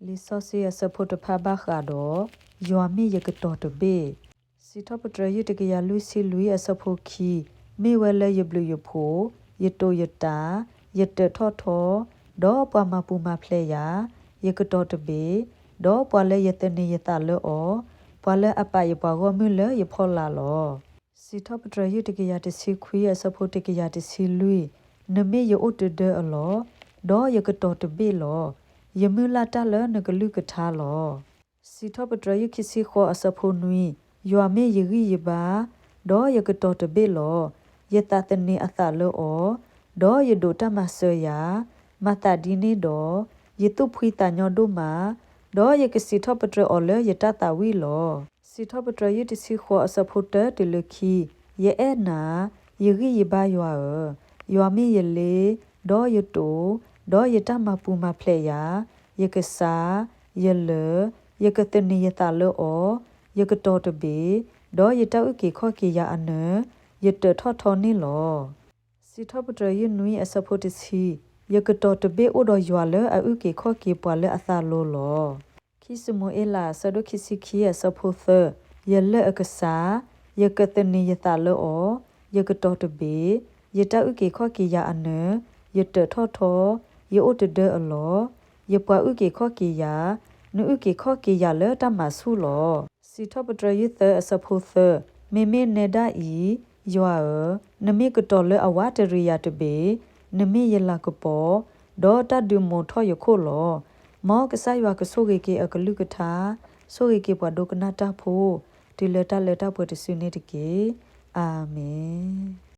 လံာ်စီဆှံအဆၢဖိတဖၣ်ဘၣ်ဃးဒီး ယွၤမ့ၢ်ယကတီၤတဘ့ၣ်. စံးထီၣ်ပတြၢၤ ယုၢ်တကယၤလွံၢ်ဆံလွံၢ်အဆၢဖိခံ, မ့ၢ်ဝဲလၢယဘျုးယဖှိၣ်, ယတိာ်ယတာ်, ယတၢးထီၣ်ထီ, ဒီးပှၤမၤပူၤမၤဖျဲးယၤ, ယကတီၤတဘ့ၣ်, ဒီးပှၤလၢယသန့ၤယသးလၢအီၤ, ပှၤလၢအပာ်ယပှၤဂီၢ်မုၢ်လၢယဖီလာ်လီၤ. စံးထီၣ်ပတြၢၤ ယုၢ်တကယၤတဆံခွံအဆၢဖိတကယၤတဆံလွံၢ်, နမ့ၢ်ယအိၣ်တဒၢအလီၢ်, ဒီးယကတီၤတဘ့ၣ်လီၤ. ယမုၢ်လၢ်တၢ်လၢနကလုၢ်ကထါလီၤ. စံးထီၣ်ပတြၢၤ ယုၢ်ခံဆံဃိးအဆၢဖိနွံ, ယွၤမ့ၢ်ယဂံၢ်ယဘါ, ဒီးယကတီၤတဘ့ၣ်လီၤ. ယသးသန့ၤအသးလၢအီၤ, ဒီးယဒိးတၢ်မၤစၢၤယၤ, မၤသးဒ်န့ၣ်ဒီး, ယသူၣ်ဖှံသးညီဒိၣ်မး, ဒီးယကစံးထီၣ်ပတြၢၤအီၤလၢယတၢ်သးဝံၣ်လီၤ. စံးထီၣ်ပတြၢၤ ယုၢ်တဆံဃိးအဆၢဖိတၢတုၤလၢခံ, ယအဲၣ်နၤ, ယဂံၢ်ယဘါယွၤဧၢ, ယွၤမ့ၢ်ယလ့, ဒီးယတိာ်, ဒီးယတၢ်မၤပူၤမၤဖျဲးယၤ, ယကစၢ်, ယလၢၢ်, ယကသန့ၤယသးလၢအီၤ, ယကတီၤတဘ့ၣ်, ဒီးယတၢ်အုၣ်က့ၤခီၣ်က့ၤယၤအနၢၤ, ယတၢးထီၣ်ထီန့ၣ်လီၤ. စံးထီၣ်ပတြၢၤ ယုၢ်နွံအဆၢဖိတဆံ, ယကတီၤတဘ့ၣ်အိၣ်ဒီးယွၤလၢအအုၣ်က့ၤခီၣ်က့ၤပှၤလၢအသးလိၤလီၤ. ခံၡမူၤအ့လး အဆၢဒိၣ်ခံဆံခံအဆၢဖိသၢ, ယလၢၢ်အကစၢ်, ယကသန့ၤယသးလၢအီၤ, ယကတီၤတဘ့ၣ်, ယတၢ်အုၣ်က့ၤခီၣ်က့ၤယၤအနၢၤ, ယတၢးထီၣ်ထီ, ယအိၣ်တဒၢအလီၢ်, ယပှၤအုၣ်က့ၤခီၣ်က့ၤယၤ, နအုၣ်က့ၤခီၣ်က့ၤယၤလၢတၢ်မၤဆူၣ်လီၤ. စံးထီၣ်ပတြၢၤ ယုၢ်သၢအဆၢဖိသၢ, မ့မ့ၢ်နဲဒၣ်အံၤ, ယွၤဧၢ, နမ့ၢ်ကတီၤလၢအဝးတရံးယၤတဘ့ၣ်, နမ့ၢ်ယလၤကပီၤ, ဒီးတၢ်ဒုးမိာ်ထီၣ်ယခိၣ်လီၤ. မ်ကစၢ်ယွၤကဆိၣ်ဂ့ၤက့ၤအကလုၢ်ကထါ, ဆိၣ်ဂ့ၤက့ၤပှၤဒိကနၣ်တၢ်ဖိ, တုၤလၢတၢ်လၢတၢ်ပှဲၤတစုန့ၣ်တက့ၢ်. အၤမ့ၣ်.